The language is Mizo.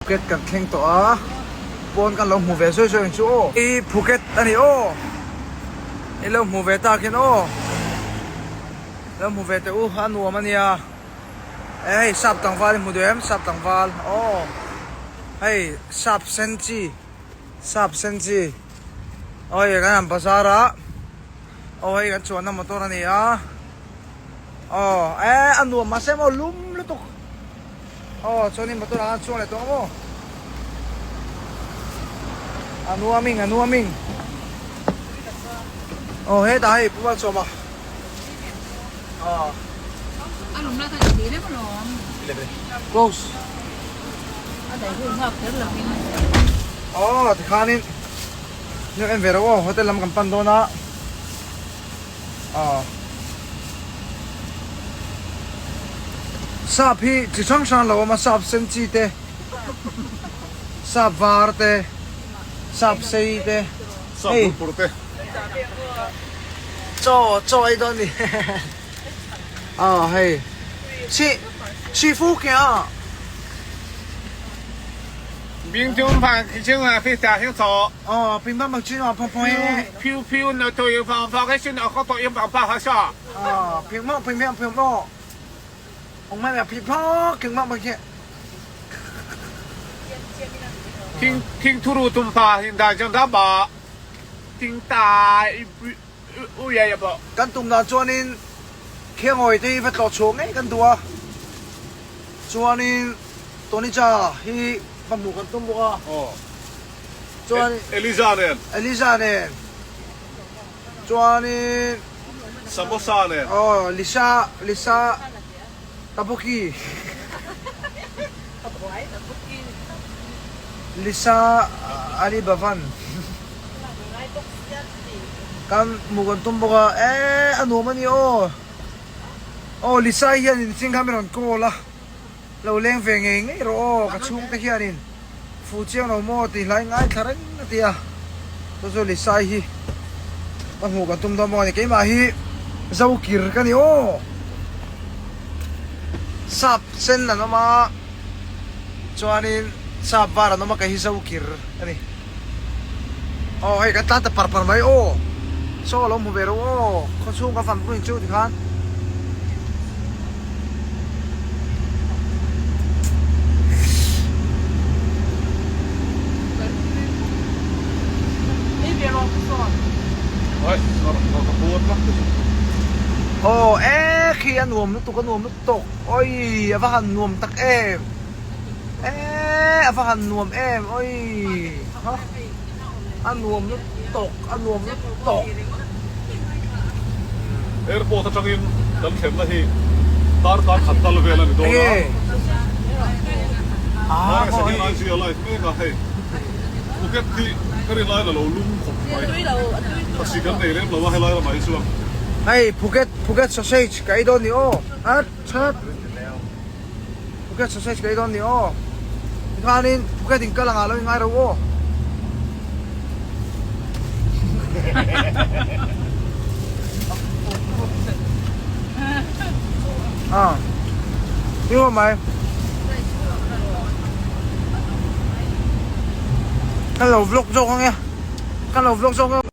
Phuket kan thleng tawh a, pawn kan lo hmu ve sawi sawi ang chu aw. I Phuket a ni aw, i lo hmu ve tak hian aw, lo hmu ve teh u a nuam a nia, e hei sap tlangval i hmu duh em sap tlangval aw, hei sap sen chi sap sen chi aw hei kan han bazar a, aw hei kan chuanna motor a ni a. Aw e a nuam mahse maw lum lutuk aw chuanin motor ah khan chuang leh tawh ang maw a nuaming a nuaming aw hetah hei Pu Malsawma aw A lum lai khan i ti reng alawm. Close. A daih hun nghak kher lovin. Aw tikhanin en ve rawh aw hotel lam kan pan dawn a. Aw. Sap hi chi hrang hrang lo awm a, sap sen chi te, sap var te, sap sei te, hei. Sap te. Chaw, chaw ei dawn ni. Aw hei. Chi, chi fu ke a. Bing chung phang khi chung a khi ta hiang chaw. Aw, ping bang bang chin aw phang phang e. Phiu phiu na to yung phang phang khi chin aw kho to yung phang phang ha sha. Aw, ping mong ping mong ping mong. Ong mai mẹ phi pho kinh mong bang che. Thing thing thu ru tum pa hin dan chang da ba. Ting ta u ya ya bo. Kan tum dan chuanin khiangawi te hi va tlawh chhuak ngei kan duh a. Chuanin Tony Cha hi va hmuh kan tum bawk a. Aw. Chuan Eliza nen. Eliza nen. Chuanin Samosa nen. Aw Lisa Lisa Tabuki. Lisa Ali Bhavan. Kan hmuh kan tum bawk a. E a nuam a ni aw. Aw Lisa hianin thing kha min rawn call a. Lo leng ve ngei ngei rawh aw, ka chhungte hianin fu chiang lo maw tih hlai ngaithla reng a ti a, chu chu Lisai hi ka hmuh kan tum dawn bawk a ni, keimah hi Zokir ka ni aw, sap sen an awm a, chuanin sap var an awm a, kei hi Zokir ka ni, aw hei kan tlan ta par par mai aw, saw lo hmu ve rawh aw, khawchhung ka fan pawhin chu tikhan. Aw e khi a nuam lutuk a nuam lutuk oi a va han nuam tak em e a va han nuam em oi ha a nuam lutuk a nuam lutuk. Airport atangin kan thlenna hi darkar khat kal vel a ni dawn a. Hmai hian IG a live mek a, hei Phuket hi ka rin lai la lo lum khawp mai. Thasi kan nei lem lo a helai lamah hi chuan. Hei Phuket Phuket sausage ka ei dawn ni aw at that Phuket sausage ka ei dawn ni aw tikhanin Phuket in kal angah lo in ngai ro aw. À, yêu không mày? Hello vlog zawk ange. Kan lo vlog zawk ang.